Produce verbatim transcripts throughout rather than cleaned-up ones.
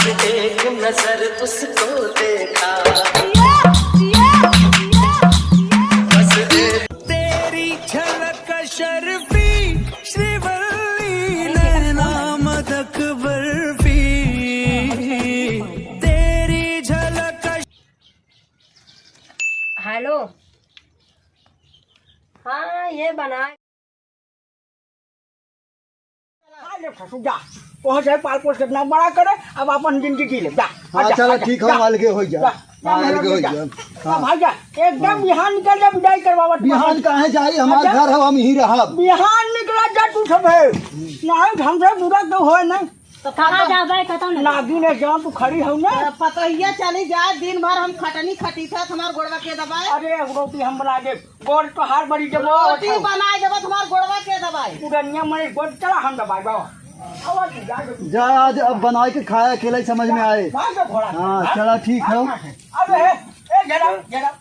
एक नजर तुझको देखा, बस एक तेरी झलक शर्फी, श्रीवल्ली, नैना मदक बर्फी, तेरी झलक। हेलो, हाँ, ये बना। आ ले ससुर, जा। वहाँ से पाल पोस के इतना बड़ा करे, अब अपन जिंदगी जी ले, जा। हाँ, जा, चला, जा, ठीक हो, जा। अलगे हो जा। जा, जा, हाँ, अलगे हो जा। जा। हाँ। भाई जा, एकदम बिहान निकल जा, विदाई करवावत बिहान। काहे जाई, हमार घर है, हम यहीं रहब। बिहान निकला जा तू सब है। नहीं, हमसे बुरा तो होए नहीं। तो कहाँ जाबे, कतौ नहीं। नागिन है, जहाँ तू खड़ी हो ना। पतोहिया चली जाए, दिन भर हम खटनी खटी थे, हमार गोड़वा के दबाए। अरे, रोटी हम बना दे। गोड़ तोहार बड़ी जब रोटी बनाए जब तुम्हार गोड़वा के दबाई। पुरनिया मरे गोड़ चला हम दबाई बाबा। आवा तू जा जल्दी। जा, आज अब बनाए के खाया, अकेला ही समझ में आए। भाग जा घोड़ा। हाँ, हाँ? चला ठीक है। अबे, ए, जरा, जरा।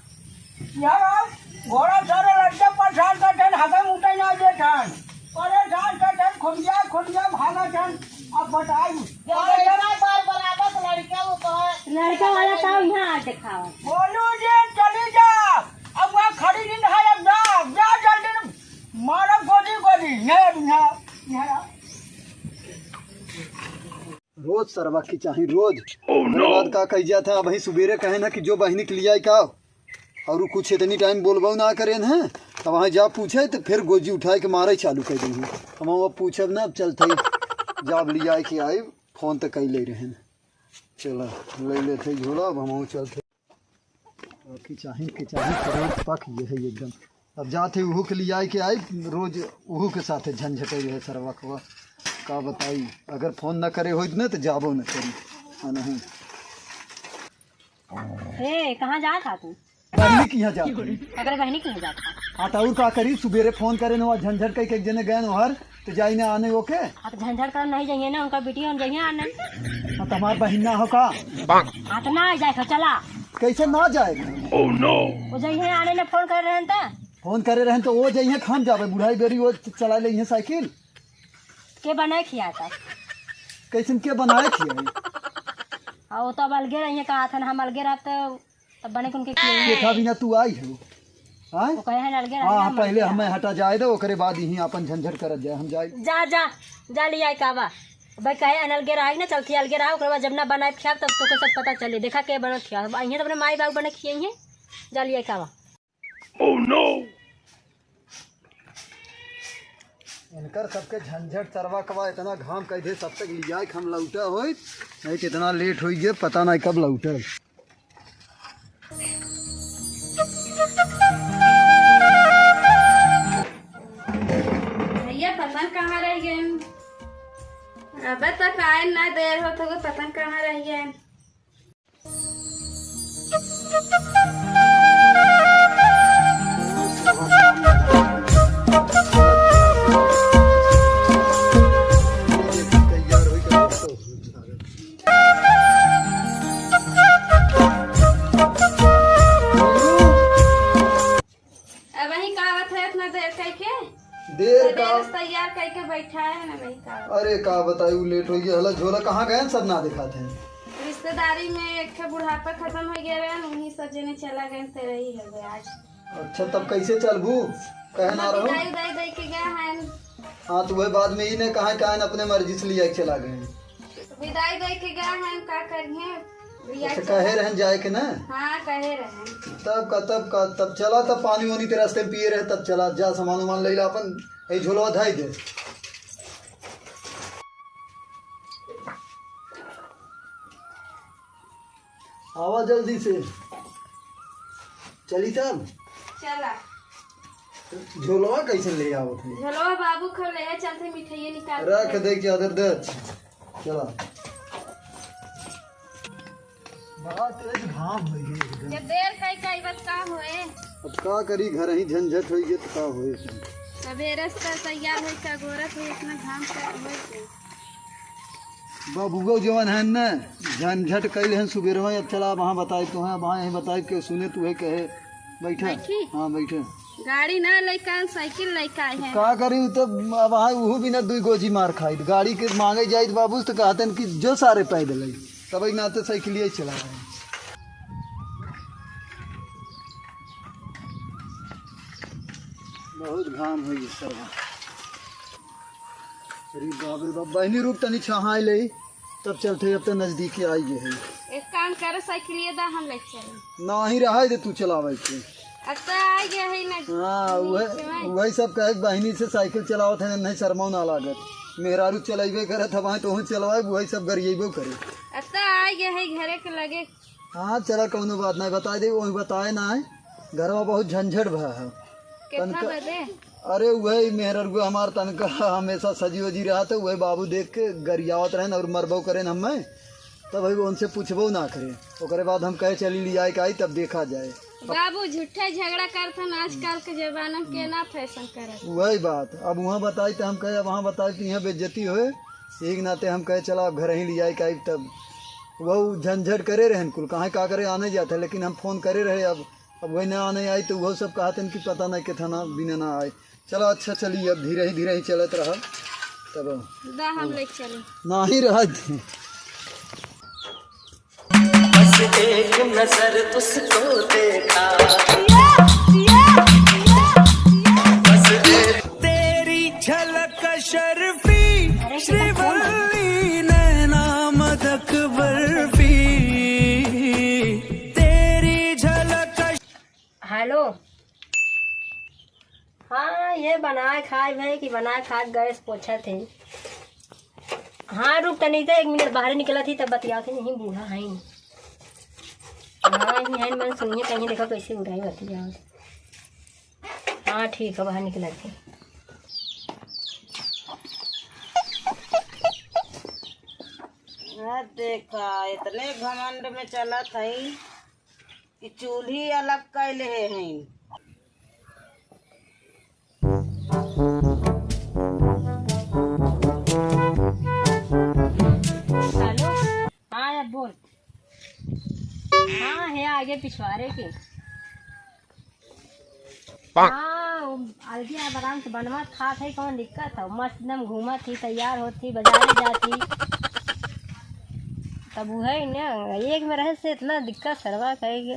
यार, घोड़ा सारे लड़के परेशान करते हैं, हगम उठे ना देते हैं। परेशान करते हैं, खुंजा, खुंजा भागा जान। अब बताई। जब ऐसा बार बराबर लड़के वो तो है। लड़का वाला तो यहाँ आ दिखाओ। बोलू जी, चली जा। अब वहाँ खड़ी नहीं है, अब जा, जा जल्दी, मारो गोली, गोली, ये, ये, ये। रोज सरवा की चाही, रोज। Oh, ओकरे no! बाद का कही जात है, अबहीं सुबेरे कहे ना कि जो बहिनी के लियाई का, और उ कुछ इतनी टाइम बोलबो ना करेन है, तब वहाँ जा पूछे तो फिर गोजी उठाए के मारे चालू कर देंगे। हम अब पूछब ना, अब चलते ही जाब लियाए के आए, फोन तो कई ले रहे हैं। चला, ले लेते झोला, अब हम चलते। की चाही, की चाही, तुरंत पक ये है एकदम। अब जाते उहू के लियाए के आई, रोज उहू के साथे झंझटे रहे सरवा को। का बताई, अगर फोन न करे होइत न तो जाबो न करी। हाँ, नहीं। ए, कहाँ जात हा तू? बहिनी के यहाँ जात हई। अगर बहिनी के यहाँ जात हा? हाँ, तो और का करी, सुबेरे फोन करे न, झंझट कई के एक जने गए न ओहर, तो जाई ना आने ओके। हाँ, तो झंझट कर नहीं जाइए ना, उनका बेटी हम जाइए आने। हाँ, तो हमार बहिन ना हो का? हाँ, तो ना जाए, तो चला। कैसे ना जाए? Oh, no! वो जाइए आने ने फोन कर रहे हैं तो। फोन करे रहन तो वो जइहे, हम जाबे, बुढ़ाई बेरी वो चला ले साइकिल। के बनाए खिया था? कैसन के बनाए खिया? हाँ, वो तो अब अलगे रहिए, कहा था ना, हम अलगे रहते तब बने के उनके खिए। के था बिना तू आई हो? हाँ? वो कहे हैं अलगे रहिए, हाँ, हम पहले अलगे हमें रहते। हटा जाए दो, ओकरे बाद ही अपन झंझट करत जाए, हम जाए। जा, जा, जा लिया कावा। भाई कहे अलगे रहा ना, चलती अलगे रहा, ओकरे बाद जब ना बनाए खिया तब तोके सब पता चले, देखा के बनत खिया। अब अइहे तो अपने माई बाबू बने खिए हैं, जा लिया कावा। Oh no! इनकर सबके झंझट सरवा कवा, इतना घाम कह दे, सब तक लिया के हम लौटा होई, नहीं कितना लेट होई गए, पता नहीं कब लौटे। भैया पतन कहाँ रह गए? अबे तक आए ना, देर होत हो, पतन कहाँ रह गए? अब वही का आवत है इतना देर कह के? देर का? सवेरे से तैयार कह के बैठा है ना, वही का आवत। अरे का बताई, उ लेट हो गया। हला झोला कहाँ गए सब ना दिखाते हैं। रिश्तेदारी में एक ठे बुढ़ापा खत्म हो गया रहे, वहीं सब जने चला गए, तेरे ही हो गया आज। अच्छा, तब कैसे चलबू? कहे ना ना रहो। विदाई उदाई दे के गया है। हाँ, तो वह बाद में ही ने कहा, कहा अपने मर्जी से लिया के चला गए। विदाई दे के गया है, का करिए? अच्छा, कहे रहन जाए के ना? हाँ, कहे रहन। तब का, तब का, तब चला, तब पानी वानी के रास्ते में पिए रहे, तब चला, जा सामान उमान ले ला अपन, ए झोलवा धाई दे। आवा जल्दी से। चली तब? चला। झोलवा कैसे ले आवत है? झोलवा बाबू खा ले, चलते मिठाइये निकाल रख के। दे चादर दे। चला। बड़ा तेज घाम होइ गई एकदम। जब देर कई कई बस का होए? अब का करी, घर ही झंझट होइ गई तो का होए? सवेरे से तैयार होइ का गोरत होइ, इतना घाम का होए के? बाबुओ जवन है न, झंझट कइले हैं सुबेरवा, अब चला वहाँ बताई तो हैं, वहाँ यहीं बताई के सुने तू है कहे। बैठे। बैठी? हाँ, बैठे। गाड़ी ना लइका, साइकिल लइका है। का करी, उ तो अब वहाँ उहू बिना दुई गोजी मार खाई। गाड़ी के मांगे जाई तो बाबू से तो कहते हैं कि जो सारे पैदल है। तब एक नाते साइकिलिया ही चला रहे हैं। बहुत घाम होइ गया सरवा। अरे बाप रे बाप, बहिनी रुक तनी छहाई ले, तब चलते, अब तो नजदीक आई गए है। एक काम कर, साइकिलिया दा, हम लेके चले। नाही रहा दे तू चलावे के। अब तो आ गया है ना। हाँ, नीचे वह, में। वही सब कहे, बहिनी से साइकिल चलावत है, नहीं शर्मा ना लागत। मेहरारू चलाइबे करत हवाए, तो हूँ चलवाए, वही सब गरिएबो करे। अब तो आ गया है घरे के लगे। हाँ, चला, कौनो बात नहीं, बताए दे, वही बताए ना है, घरवा बहुत झंझट भा है। कितना तनका बजे? अरे, वही मेहररुआ हमार तनका हमेशा सजी वजी रहा, तो वही बाबू देख के गरियावत रहन और मरबो करेन हमें, तब भाई उनसे पूछबो ना करे। ओकरे बाद हम कहे, "चली लियाए के आई, तब देखा जाए।" बाबू झूठे झगड़ा करत हन, आजकल के जमाना में केना फैशन करत। वही बात, अब वहाँ बताई तो हम कहे, अब वहाँ बताई तो यहाँ बेइज्जती होए, एक नाते हम कहे, "चला, अब घर ही लियाए के आई।" तब वो झंझट करे रहन कुल, कहाँ का करे, आने जात है, लेकिन हम फोन करे रहे, अब अब वही ना आने आई तो वो सब कहते हैं कि पता नहीं कितना बिना ना आए। चलो अच्छा, चलिए, अब धीरे ही धीरे ही चलत रहा। तब दा हम ले चले। नाही रहा दे। बस एक नजर उसको देखा। बस एक तेरी झलक शर्फी, अरे, श्रीवल्ली नैना मदक बर्फी, तेरी झलक। हेलो, हाँ, ये बनाए खाए भाई कि बनाए खाए गैस पोछा थे। हाँ, रुक तनी, तो एक मिनट बाहर निकला थी, तब बतिया थे, नहीं बूढ़ा है। हाँ, ही है, मन सुनिए, कहीं देखो कैसे उड़ाई बतिया। हाँ, ठीक है, बाहर निकला थी। हाँ, देखा, इतने घमंड में चलत है। कि चूल्ही अलग कइ लेहे हईन। हेलो, हाँ, अब बोल। हाँ, है आगे पिछवारे के। हाँ, वो अलगे अब आराम से बनवा खात है, कौन दिक्कत है? मस्त एकदम घूमत ही, तैयार होत ही, बाजारे जात ही। तब उहे न, एक में रहे से इतना दिक्कत सरवा कहे के।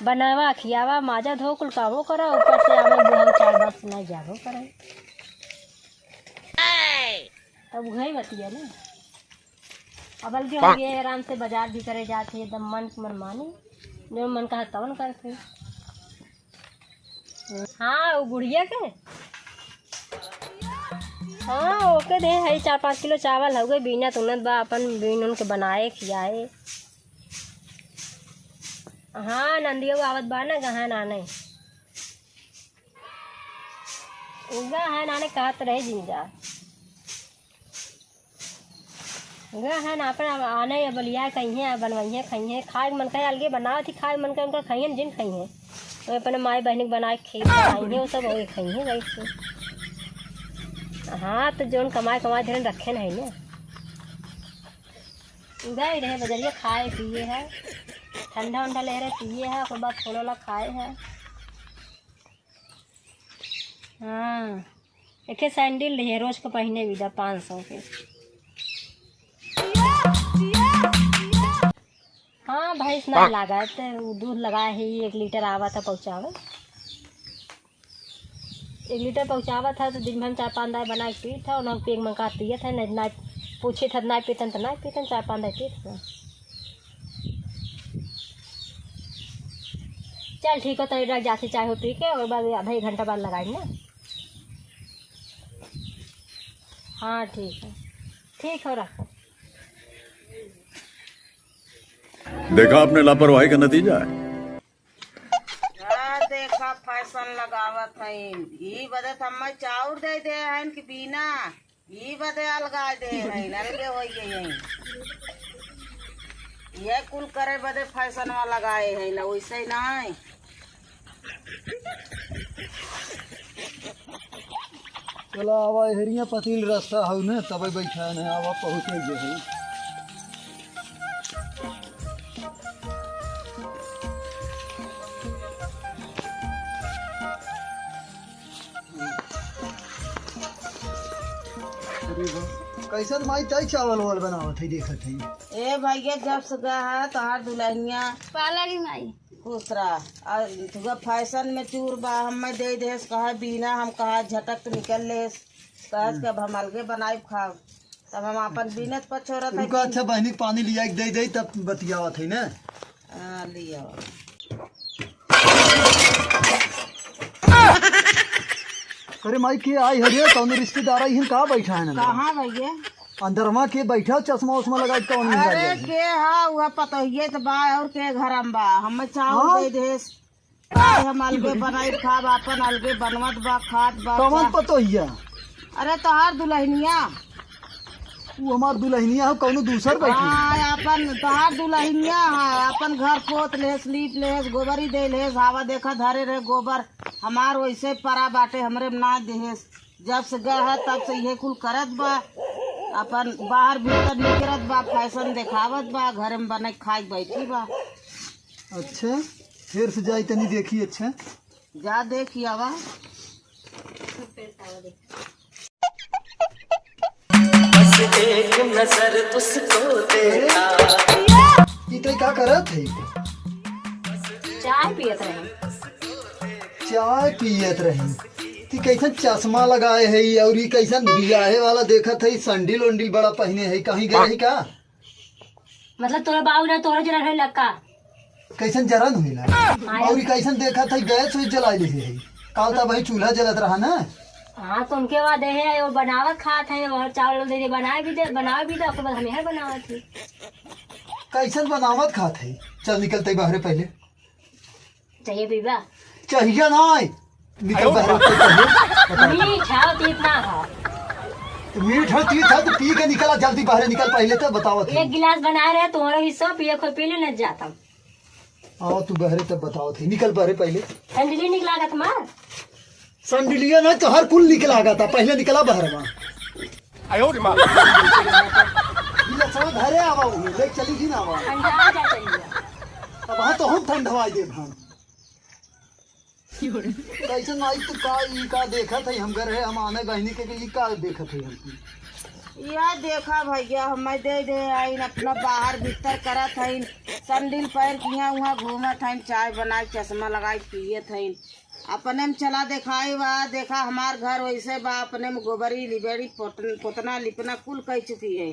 बनावा, खियावा, माजा धो, कुल कामो करा, ऊपर से आवे बुढ़ऊ चार बात सुनाई जाबो करे। तब उहे बतिया न। अब अलगे हो गए, आराम से बाजार भी करे जात ही, एकदम मन के मन मानी, जो मन कहा तवन करत ही। हाँ, वो बुढ़िया के? हाँ, ओके दे, है चार पाँच किलो चावल हउए, बीनत उनत बा, अपन बीन उन के बनाए, खियाए। हाँ, नंदियो आवत बा ना, गहन आने। गहन आने कहत रहे जिन जा। गहन आपन आने या बलिया कहिए, बनवाइए, खाइए, खाए के मन करे अलगे बनावत ही, खाए के मन करे उनका खाइए, जिन खाइए। तो अपने माई बहन के बनाए के खियाइए, वो सब वही खाइए, वही से। हाँ, तो जोन कमाए, कमाए धरन रखे नहीं ना। गए रहे बजरिया, खाए पिए है, ठंडा उंडा ले रहे, पिए है, ओकर बाद फूल वाला खाए है। हाँ, एके सैंडल रहे, रोज के पहिने भी दा पाँच सौ के। हाँ, भैंस ना लगा, तो उ दूध लगाए है, एक लीटर आवा था पहुँचावे। एक लीटर पहुँचावत है तो दिन भर में चार पाँच दाई बना के पीत है, और ना पेट में का पियत है, ना, ना पूछे था, ना पीतन तो ना पीतन, चार पाँच दाई पीत है। चल ठीक हो, तनी रख जाती चाय हो पी के, और बाद आधा एक घंटा बाद लगाई ना। हाँ ठीक है, ठीक हो, रखो। देखा आपने लापरवाही का नतीजा है। हाँ, देखा, फैशन लगावत हईन। ई बदे त हम्मे चाउर दे दे हईन कि बिना? ई बदे अलगा दे हईन, अलगे होइ गई हईन। ये कुल करे बदे फैशनवा लगाए हईन, वैसे नहीं। चला आवा, हेरिया पतील रास्ता हउ न, तबे बैठा न, आवा, पहुँचे जे है। अरे वाह। कैसन माई तई चावल वावल बनावत है, देखत है। ए भैया, जब से गया है तोहार दुल्हनिया। पाला री माई। खुश रहा। और तुगा फैशन में चूर बा, हमें दे देस, कहा बीना, हम कहा झटक निकल लेस, कहस के अब हम अलगे बनाई खाब। तब हम अपन बीनत पर छोड़त है रुका, कि अच्छा बहनी के पानी लिया के दे दे, तब बतियावत है ना। हाँ, लिया। अरे माई, के आई हरे? कौनो रिश्तेदार आई हैं? कहाँ बैठा है ना? कहाँ भैया? अंदरवा के बैठा, चश्मा उश्मा लगा के कौन मिल अरे गया? के हा, वह पतोहिए तो बा, और के घर में बा? हम चावल हाँ? दे देस। आज हम अलगे बनाई खाब, अपन अलगे बनवत बा, खात बा, कौन चाह- पतोहिया? अरे तोहार दुल्हनिया। वो हमार दुल्हनिया हो, कौनो दूसर बैठी? हाँ, अपन तोहार दुल्हनिया है, अपन घर पोत लेस, लीप लेस, गोबरी दे लेस, हवा देखा धरे रहे गोबर, हमार वैसे परा बाटे, हमरे ना देहेस। जब से गए है तब से इहे कुल करत बा, अपन बाहर भीतर निकरत बा, फैशन देखावत बा, घर में बने खाई बैठी बा। अच्छा, फिर से जाई तनी देखी। अच्छा, जा देखी आवा। बस एक नजर तुझको देखा। ई तई का करत है? चाय पियत रहे। चाय पियत रहे। ती कैसन चश्मा लगाए है और ई कैसन बियाहे वाला देखत है, संडिल उंडिल बड़ा पहने है, कहीं गए है का? मतलब तोरा बाऊ ना तोरा जरा है लक्का। कैसन जरन होइला? हाँ। और ई कैसन देखत है, गैस वैस जलाए ले है? काल तब वही चूल्हा जलत रहा ना। हाँ, तो उनके बाद है, वो बनावत खात है, और चावल दे दे, बनाए भी दे, बनावे भी दे, ओकर बाद हम यहाँ बनावत है। कैसन बनावत खात है? चल निकल तई बाहरे पहले। चाहिए पीबा? चाहिए ना है। निकल बाहरे पहले। मीठ है, तीत ना है। तो मीठ है, तीत है, तो पी के निकला, जल्दी बाहरे निकल पहले, तो बतावत है। एक गिलास बनाए रहे, तुम्हारा हिस्सा पिए, खुद पी ले, न जाता। आओ तू बहरे तब बताओ थे, निकल बहरे पहले। संडिली निकला गत मार। संडिलिया ना तो हर कुल निकला गता, पहले निकला बहरे माँ। आयो रे माँ। ये सब घरे आवा हुई, ले चली थी ना आवा। ठंडा आ जा चली जा। अब हाँ तो हम ठंडवाई देब हम। कैसे नाई तू का ई का देखत है हम घर है, हम आने बहनी के, के ई का देखत है हमको? या देखा भैया, हमें दे दे आइन, अपना बाहर भीतर करत हइन, संडिल पैर किहाँ उहाँ घूमत हइन, चाय बनाए चश्मा लगाए पियत हइन। अपने में चला देखाई बा, देखा हमार घर वैसे बा, अपने में गोबरी लिबेरी पोतन-, पोतना लिपना कुल कई चुकी है,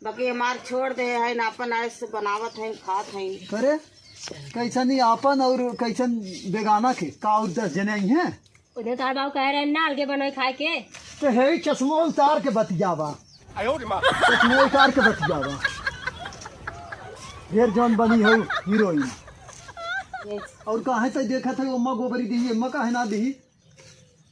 बाकी हमार छोड़ दे हइन, अपन ऐश से बनावत हइन, खात हइन। करे कैसन ही आपन और कैसन बेगाना के का और दस जने आई हैं? उधर तार बाबू कह रहे हैं ना अलगे बनाए खाए के। तो हे चश्मा उतार के बतियावा। आयो रे माँ। चश्मा उतार के बतियावा। ढेर जौन बनी हो हीरोइन। और काहे तै देखत है अम्मा गोबरी दिही, अम्मा काहे ना दिही?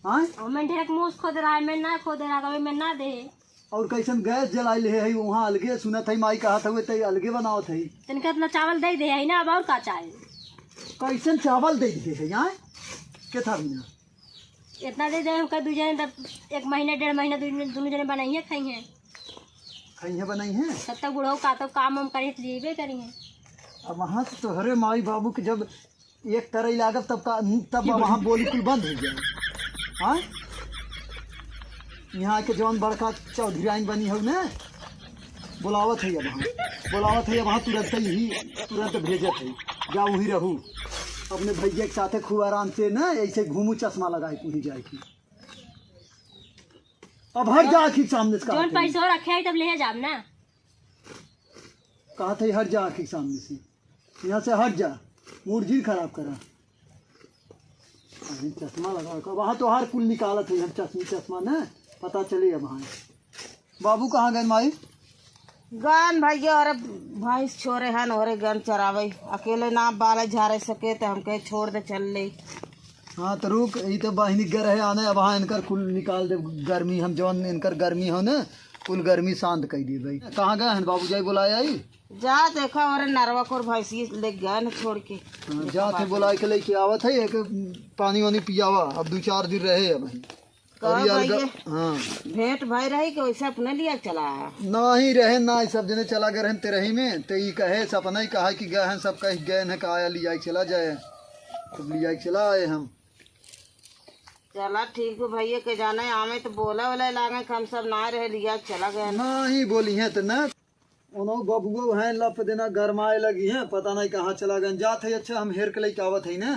हाँ? और मैं ढेर मूस खोद रहा है, मैं ना खोद रहा, कभी मैं ना दे। और कैसन गैस जलाई ले है, वहाँ अलगे सुनत है, माई कहत हवे, तै अलगे बनावत है। तनिका इतना चावल दे दे है ना, अब और का चाहे? कैसन चावल दे दे है यहाँ? के था बिना? इतना दे दे, हमका दू जने तब एक महीना, डेढ़ महीना, दू जने, दोनों जने बनाइए खाई हैं। खाई हैं, बनाई हैं? तब तक बुढ़ऊ का तो काम वाम करे, तो जीबे करी हैं। अब वहाँ से तोहरे माई बाबू के जब एक तरह लागब तब का, तब वहाँ बोली कुल बंद हो जाए। हाँ? यहाँ के जौन बड़का चौधराइन बनी हो ने, बोलावत है अब वहाँ, बोलावत है अब वहाँ, तुरंत ही, तुरंत भेजत है, जा वहीं रहू अपने भैया के साथे खूब आराम से ना, ऐसे घूमू चश्मा लगाए के वहीं जाए की। अब हट जा आखिर सामने से, जौन कहत है। पैसा रखे है तब ले जाब ना। कहत है हट जा आखिर सामने से। यहाँ से हट जा, मूड जिन खराब करा। अरे चश्मा लगा के, वहाँ तो हर कुल निकालत है, हम चश्मी चश्मा न पता चले अब। हाँ, बाबू कहाँ गए माई? गन भैया, अरे भैंस छोरे हन, ओरे गन चरावे, अकेले ना बाले झारे सके, तो हमके छोड़ दे चल ले। हाँ तो रुक, ई तो बहिनी घर है आने, अब हाँ इनकर कुल निकाल दे गर्मी, हम जौन इनकर गर्मी हो न, कुल गर्मी शांत कर दिए भाई। कहाँ गए हैं बाबू जाई बुलाए आई? जा देखा, अरे नरवा कोर भैंसी ले गए न छोड़ के। हाँ, जा थे बुलाए के लेके आवत है, एक पानी वानी पियावा, अब दो चार दिन रहे अब। कहा और ये अलगा, भैया, हाँ। भेंट भाई रही कि वैसे अपने लिए चला है? नहीं रहे ना, सब जने चला गए रहन तेरही में, ते ई कहे, सपना ही कहा कि गए हैं, सब कह गए हैं, कहा लिया चला जाए, तब लिया चला आए हम। चला ठीक बा भइया, के जाने आवे तो बोला वाला लागे कि हम सब ना रहे लिया चला गए। नहीं बोली है तो ना, उन्हों बबुओ हैं लप देना गरमाए लगी हैं, पता नहीं कहाँ चला गए। जात है, अच्छा हम हेर के लेके आवत है ना,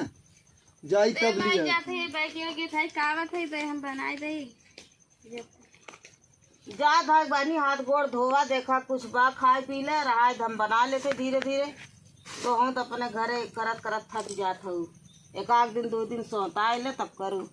जाई तब बनाई लिया। जात है, बैग वैग उठाई के आवत है, बे हम बनाई दे। जा धाग बानी, हाथ गोड़ धोवा, देखा कुछ बा खाए पी ले, रहा हम बना लेते धीरे धीरे। तो हम तो अपने घरे करत करत थक जात हूँ, एक आध दिन दो दिन सोता आइले तब करू।